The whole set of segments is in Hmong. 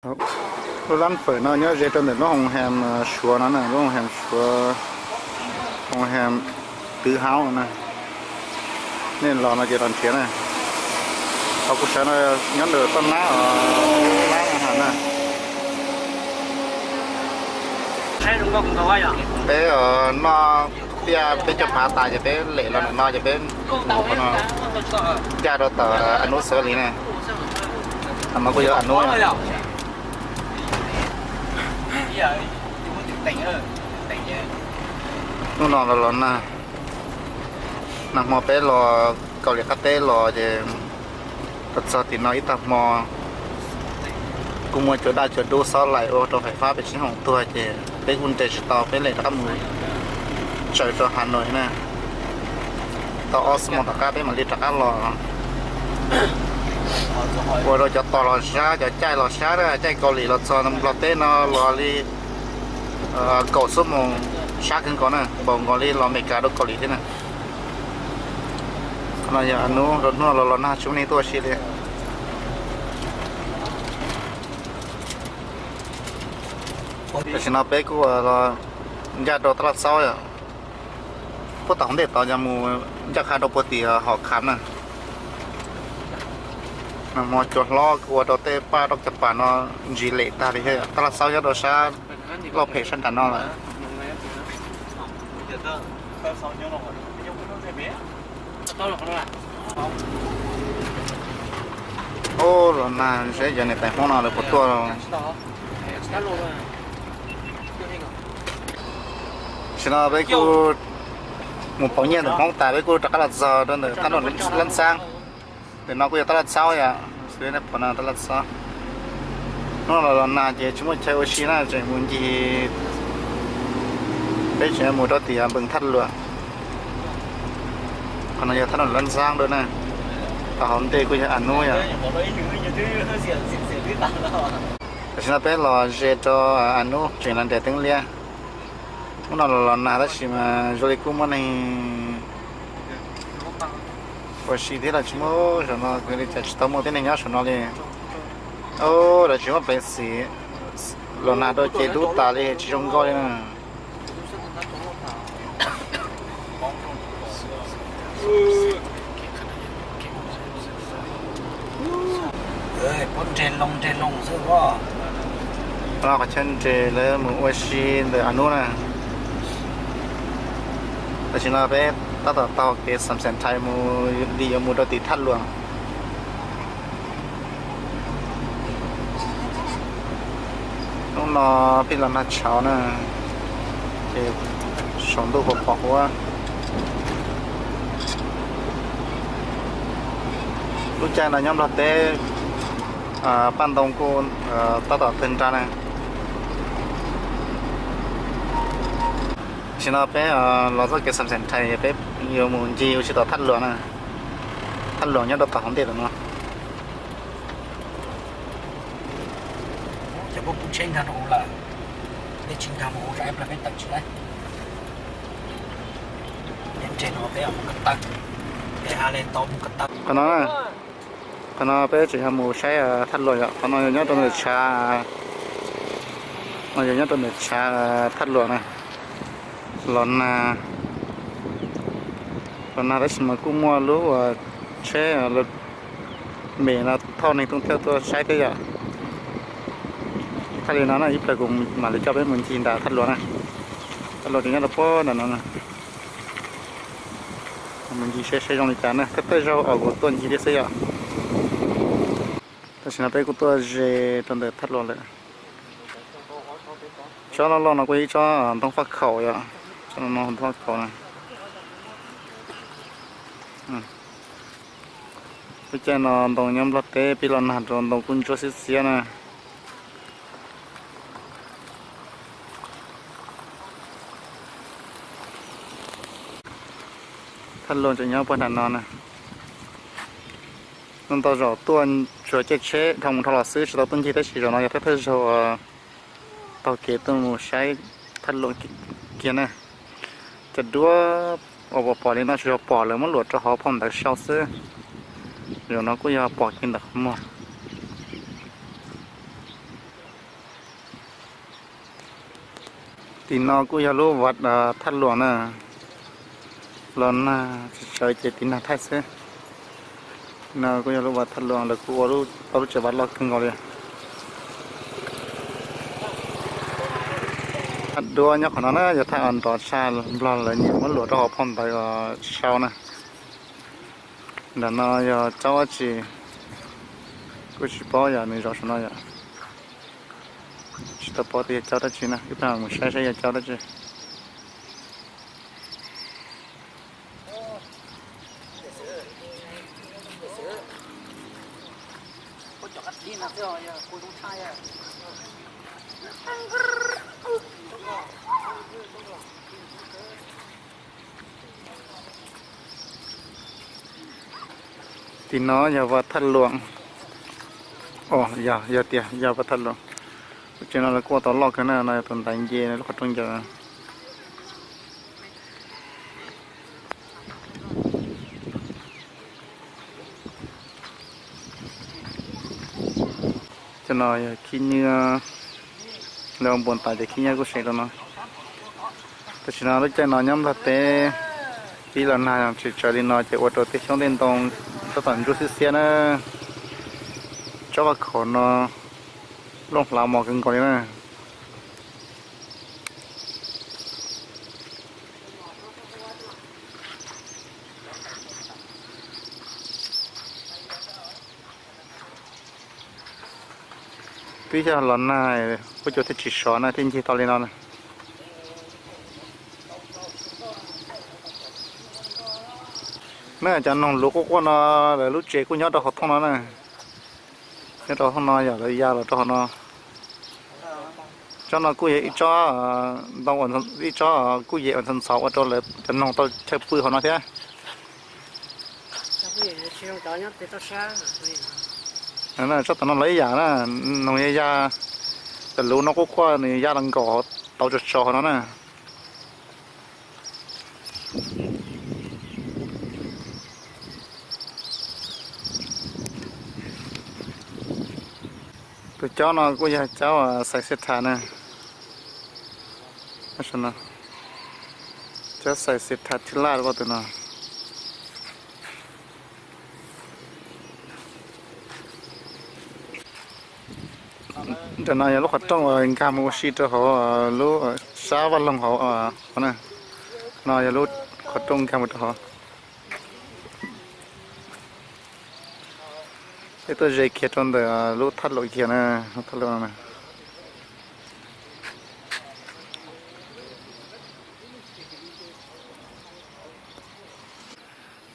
Lub lab fawm no nyob ze rau ntawm lub hoo hem Suav no na, lub hoo hem Suav, hoo hem Twv Haub no na. Nej los no ces los nrhiav na. Qhov kuv sawv no nyob ntawm toj nab, nab ha na. Peb noj tiaj peb caug phav tas ces peb lem los ntawm no ces peb mus qhov no, ncaj rau tom Anub Xeeb Lis ne. Qhov no kuj yog Anub. Hnub no los los nag, nag hmo peb los Kaus Lim qab teb los ces los txog tim no ib tag hmo kuj muaj cua daj cua dub xob laim ua rau fais fab peb tsis hoom tuag ces peb kuj nres tsis tau, peb lem rov qab mus tsaws rau Has Nois na. Tau ob xuab moos tom qab peb mam li rov qab los. Ua rau cov tos los sab, cov caij los sab na, caij Kaus Lim los txog Nplog teb no los li kaum xuab moos sab kawg nkaus na, npaum nkaus li los Amelikas rau Kaus Lim thiab na. Qhov no yog Anub, rau hnub no los los nag tsis muaj neeg tuaj ua si li. Tam sim no peb kuj ncaj rau taj laj xaub yom. Puag tom hauv ntej tod yog mus ncaj qha rau puag tim Hom Kham na. Nag hmo cua hlob kuj ua rau tej paj rau cov pas no ntsis lem tag li thiab. Taj laj xaub nyob rau sab lauj phem sab nram no lawm. Ub, los nag seb cov niam tais Hmoob no lawv puas tuaj. Tam sim no peb kuj mus pauv nyiaj ntawm Hmoob tas peb kuj rov qab los txog rau ntawm thaj laj xaub. Ntawm no kuj yog taj laj xaub yom, xws li nej pom no taj laj xaub. Hnub no los los nag ces tsis muaj chaw ua si na, tseem mus ncig, peb tseem mus rau tim npees thaj luam. Qhov no yog thaj luam Lab Ntxaab dua na, tom hauv ntej kuj yog Anub yom. Tam sim no peb los ze rau Anub tseem los nres teeb liab. Hnub no los los nag tab sis mas zoo li kuj muaj neeg ua si thiab los tsis muaj saum no, li cas tsis tau muaj tib neeg nyob saum no li. Ub, lawv tsis muaj pleev xim, los nag rau ces dub tas li tsis zoo nkauj li na. Qhov chaw nres lawv mus ua si ntawm Anub na. Tam sim no peb tab tom taug kev Xam Xeem Thais mus li yuav mus rau tim thaj luam. Hnub no pib los nag tshauv na, ces saum ntuj pom pom huab. Lub caij no nyob Nplog teb paj ntoo kuj tab tom tawg nra na. Tam sim no peb los txoj kev Xam Xeem Thais, peb yuav mus ncig ua si tom thaj luam na. Thaj luam nyob rau tom hauv ntej tom no. Cov phooj ywg, tsheb nkag rau hauv lawm, peb tsis nkag mus hauv, peb tawm tsis laib. Peb nres no peb mus ko taw, peb ha le tau mus ko taw. Qhov no, qhov no peb tseem yuav mus saib thaj luam yom. Qhov no yog nyob rau ntawm tshav, no yog nyob rau ntawm tshav thaj luam na. Los nag, los nag tab sis mas kuj muaj lub tsheb me no thauj neeg tuaj thiab tuaj saib thiab yom. Thaij li no na, ib pliag kuv mam li coj peb mus ncig nram thaj luam na. Thaj luam ces nyob rau puag nram no na. Mus ncig seb seb zoo li cas na, thawj thawj zaug uas kuv tuaj ncig thiab xwb yom. Tam sim no peb kuj tuaj ze rau ntawm thaj luam lawm. Tsob loj loj no kuj yog ib tsob ntoo faj khaum yom, tsob no ntoo faj khaum na. Lub caij no ntoo nyob Nplog teb pib los nag rau ntoo kuj ntsuab xiab xiab na. Thaj luam tseem nyob puag nram no na. Ntau zaus tuaj tsuas caij tsheb dhau mus dhau los xwb tsis tau tuaj ncig, tab sis zaum no yog thawj thawj zaug taug kev tuaj mus saib thaj luam kiag na. Cov duab uas pom pom li no tsuas yog pom lawv muab luam rau hauv phau ntawv sau xwb. Zaum no kuj yog pom kiag ntawm qhov muag. Tim no kuj yog lub vaj Thaj Luam na, los nag tsawv tsawv ces tiv nag thaij xwb. No kuj yog lub vaj Thaj Luam, lawv kuj ua tau lub tsev vaj loj kawg nkaus li. Thaj duab nyob qhov no na yog thaj uas nrov tshaj Nplog lawv nyiam muab luam rau hauv phau ntawv sau na. Nram no yog caub dab tsi, kuj tsis paub yom, nws zaum saum no yom. Tsis tau paub tias yog caub dab tsi na, ib pliag mus saib saib yog caub dab tsi. Tim no yog vaj Thaj Luam. Yog, yog tias yog vaj Thaj Luam. Lub tsev no lawv kuj ua tau loj kawg na, no yog tus ntaiv nce lub qhov rooj ncaws. Cov no yog khib nyiab, lawv ua npuas tas ces khib nyiab kuj seem rau no. Tam sim no lub caij no nyob Nplog teb, pib los nag tsis tsawv li no ces ua rau tej xyoob tej ntoo tab tom ntsuab xiab xiab na. Tsob vaj khaum no looj hlav mos kawg nkaus li na. Twb yog los nag, huab cua thiaj tsis sov na, thiaj ncig tau li no na. Na cov noog luv quaj quaj no, lawv lub tsev kuj nyob rau hauv thooj no na. Nyob rau thooj no yog lawv ya los rau hauv no. Tsob no kuj yog ib tsob ntoo, ib tsob kuj yem uas ntxhov ntxhov ua rau lawv cov noog tau chaw pw hauv no thiab. Tsob tom no los ib yam na, noog ya ya, cov luv no quaj quaj nws ya los nkaum tauv tso tso hauv no na. Tus caub no kuj yog caub xais xia thas na. Caub xais xia thas thib laj tus no. Ntawm no yog lub qhov rooj uas nkag mus ua si rau hauv lub sab vaj loog hauv na. No yog lub qhov rooj nkag mus rau hauv. Peb tuaj ze kiag rau ntawm lub thaj luam kiag na, lub thaj luam no na.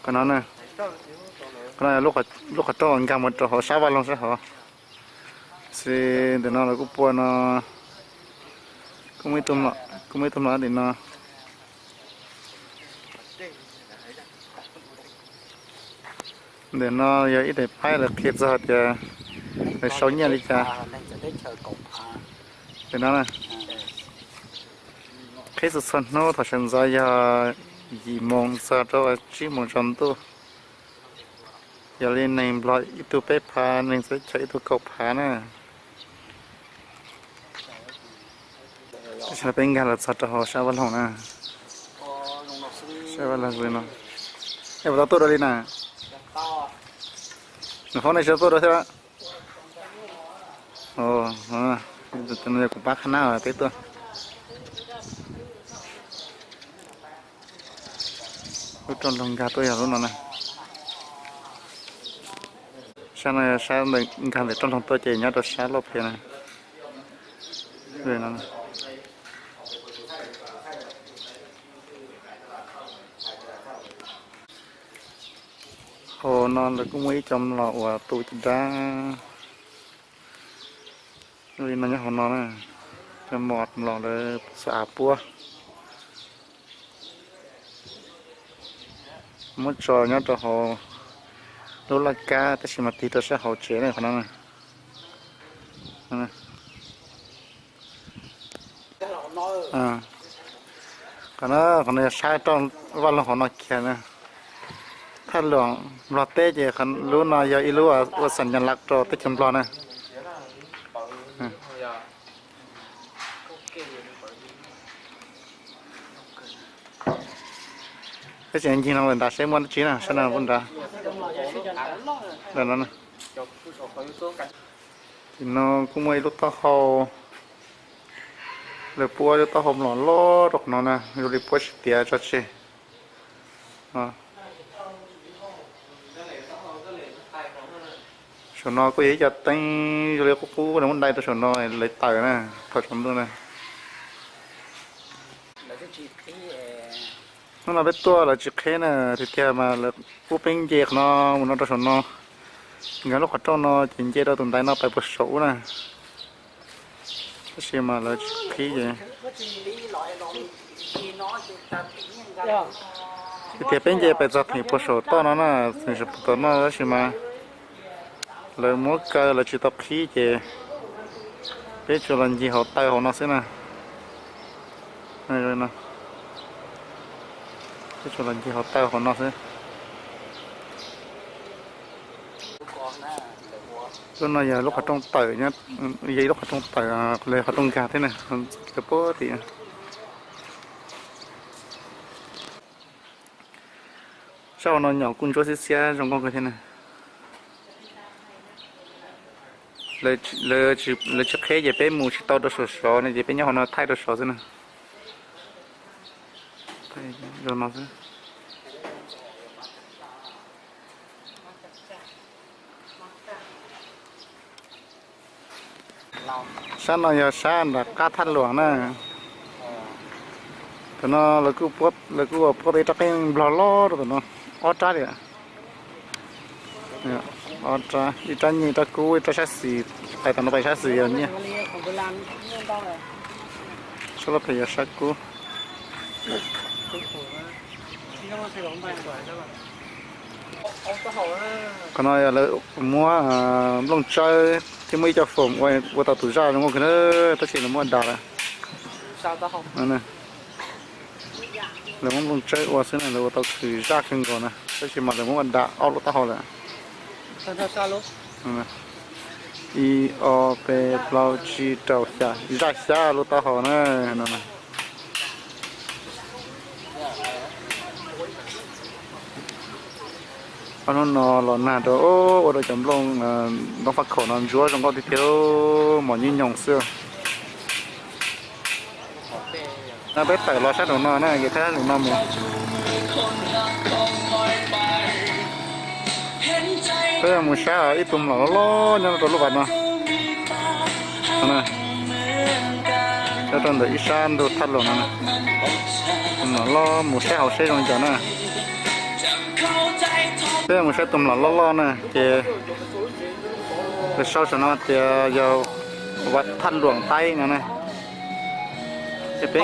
Qhov no, qhov no yog lub qhov rooj uas nkag mus rau hauv sab vaj loog sab hauv. Xws ntawm no los kuj pua no, kuj muaj ib tug mlom tim no. Ntawm no yog ib daim paib lawv qhia txog tias lawv sau nyiaj li cas. Ntawm no, qhib txhua txhua hnub thaum sawv ntxov yog yim moos txog rau tsib moos tsaus ntuj. Yog li neeg Nplog ib tug peb phav, neeg txawv teb chaws ib tug kaum phav na. Tam sim no peb nkag los txog rau hauv sab vaj loog na. Sab vaj loog li no. Es puas tau tuaj dua li na? Nws hoob nej tsis tau tuaj dua thiab. Yog kuv pab qhab nab peb tuaj. Lub rooj loog nkag tuaj yog lub no na. Sab no yog sab nkag ntawm rooj loog tuaj ces nyob rau sab loj phem na. Hauv no lawv kuj muaj ib co mlom uas tu caj dab li no nyob hauv no na. Cov mlom lawv xav av puab muab tso nyob rau hauv lub laj kab tab sis mas tig rau sab hauv tsev na qhov no. Qhov no, qhov no yog sab roj vaj loog hauv no kiag na. Thaj luam Nplog teb ces lub no yog ib lub ua xam nyas laj rau teb chaws Nplog na. Peb tseem ncig no lawm nrad seb muaj dab tsi na, sab no nrad. Tim no kuj muaj ib lub taub hau, lawv puab lub taub hau mlom loj rau qhov no na, zoo li puab tsis tiav tso tseg. Saum no kuj yog ib co teeb zoo li qub qub, lawv muab dai rau saum no lawv tawm na, thaum tsaus ntuj na. Hnub no peb tuaj lawv tsis qheb na, tiag tiag mas lawv pub peb nce qhov no mus no rau saum no, nkag lub qhov rooj no ces nce rau tus ntaiv no pais puag saum ub na. Tab sis mas lawv tsis qhib ces, tiag tiag peb nce pais txog theem puag saum toj no na, txog tom no tab sis mas lawv muab kaw lawv tsis tau qhib ces peb tsuas los ncig hauv taw hauv no xwb na. Peb tsuas los ncig hauv taw hauv no xwb. Lub no yog lub qhov rooj tawm, yog ib lub qhov rooj tawm, lawv qhov rooj nkag thiab na, lawv puag tim. Sab hauv no nyom kuj ntsuab xiab xiab zoo nkauj kawg thiab na. Lawv tsis qheb ces peb mus tsis tau rau saum sov no ces peb nyob hauv no thaij rau sov xwb na. Zoo no xwb. Sab no yog sab nram qab Thaj Luam na. Thaum no lawv kuj ua puab tau ib rab qeej nplog loj rau tom no, ob rab li. Ob rab, ib rab nyiaj ib rab kub, ib rab sab xis, pais tom no pais sab xis yog nyiaj. Sab laj phem yog sab kub. Qhov no yog lawv muab nplooj tsawb thiab muab ib co foom ua tau tus zaj zoo nkauj kawg na, tab sis lawv muab dam lawm. Lawv muab nplooj tsawb ua xwb na, lawv ua tau khwm zaj kawg nkaus na, tab sis mas lawv muab ua dam ob lub taub hau lawm. Ib, ob, peb, plaub, tsib, rau, xya, zaj xya lub taub hau na. Ob hnub no los nag rau ua rau cov nplooj ntoo faj khaum no ntsuab zoo nkauj tiag tiag, mos nyuj nyoos xwb. No peb tawm los sab nraum no na, ces thaij sab nraum no mus. Peb mus saib ib tug mlom loj loj nyob rau lub vaj no. Nyob rau ntawm ib sab ntug Thaj Luam no. Tus mlom loj mus saib hauv seb zoo li cas na. Peb mus saib tus mlom loj loj na ces lawv sau saum no tias yog Vaj Thaj Luam Taib no na. Ces peb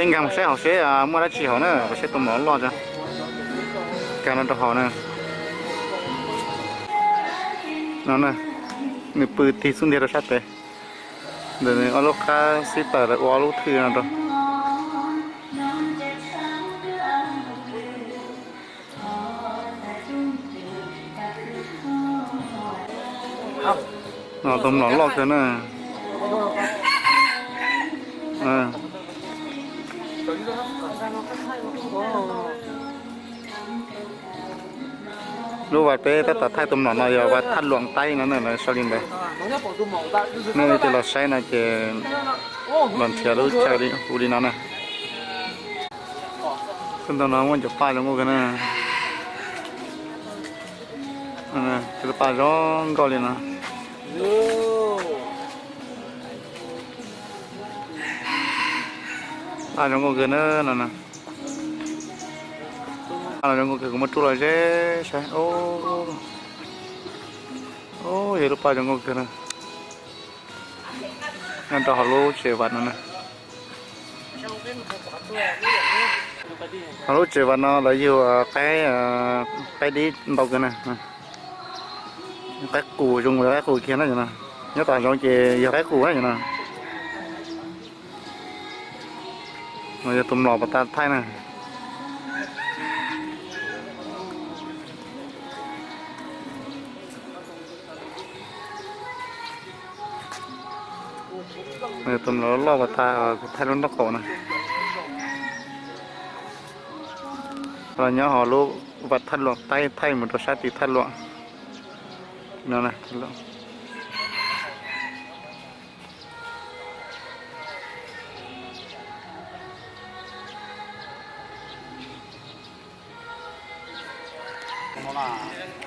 nkag mus saib hauv seb muaj dab tsi hauv na, saib tus mlom loj loj. Nkag no rau hauv na. No na, nws pw tig xub ntiag rau sab pem. Ntawm nws ob lub qab xib tawm lawv ua ob lub thwj no rau. No tus mlom loj kawg na. Lub vaj peb tab tom thaij tus mlom no yog Vaj Thaj Luam Taib no na, lawv sau li ntawd. Nej leej twg los saib no ces los nrhiav lub chaw hu li no na. Txoj ntoo no muaj cov paj zoo nkauj kawg na. Cov paj zoo nkauj li no. Paj zoo nkauj kawg na no. Paj zoo nkauj kawg, kuv muab rub los ze saib. Yog lub paj zoo nkauj kawg na. Nyob rau hauv lub tsev vaj no na. Hauv lub tsev vaj no lawv yug qaib dib ntau kawg na. Qaib qus zoo li qaib qus kiag na. Nyob tom zoov ces yog qaib qus na no. No yog tus mlom pas tas thaij na. Tus mlom loj pas tas kuv thaij lub nraub qaum na. Los nyob hauv lub vaj Thaj Luam Taib thaij mus rau sab tim Thaj Luam no.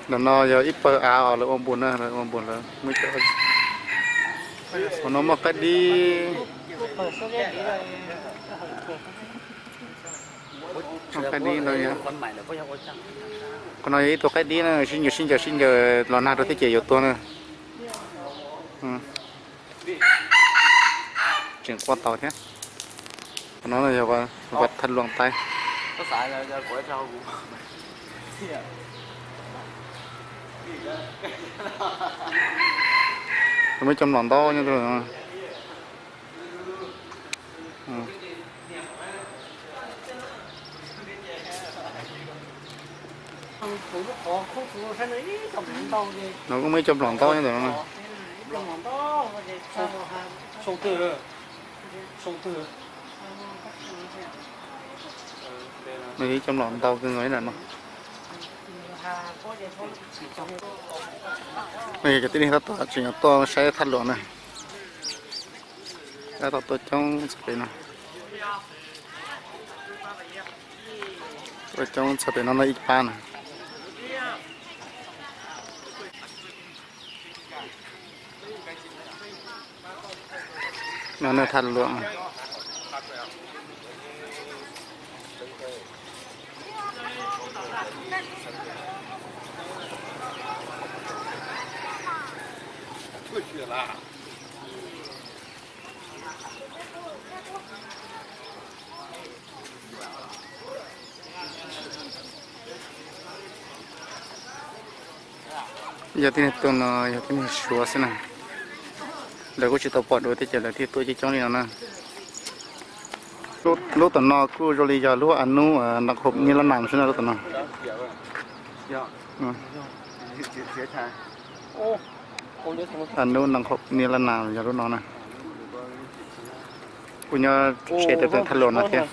Ntawm no yog ib pawg av os, lawv ua npuas na, lawv ua npuas lawv muaj ib co. Qhov no muaj qaib dib. Muaj qaib dib ntau yom. Qhov no yog ib tug qaib dib na, sib ncaws sib ncaws sib ncaws los nag rau thiab ces yuav tuag na. Tseem quaj tau thiab. Qhov no yog vaj Thaj Luam Taib. Muaj cov mlom ntau nyob rau. No kuj muaj ib co mlom ntau nyob ntawm no. No yog ib co mlom ntau kawg nkaus ib ntawm no. No yog cov tib neeg tab tom tseem tuaj saib Thaj Luam na. Tab tom tuaj coob txog pem no. Tuaj coob txog pem no no ib pab na. No nej Thaj Luam. Yog tib neeg tuaj no yog tib neeg Suav xwb na. Lawv kuj tsis tau pom dua thiab ces lawv thiaj tuaj coob coob li no na. Lub tom no kuj zoo li yog lub Anub Noo Khop Ni La Nas xwb na lub tom no. Anub Noo Khop Ni La Nas yog lub no na. Kuj nyob tsev rau Thaj Luam no thiab.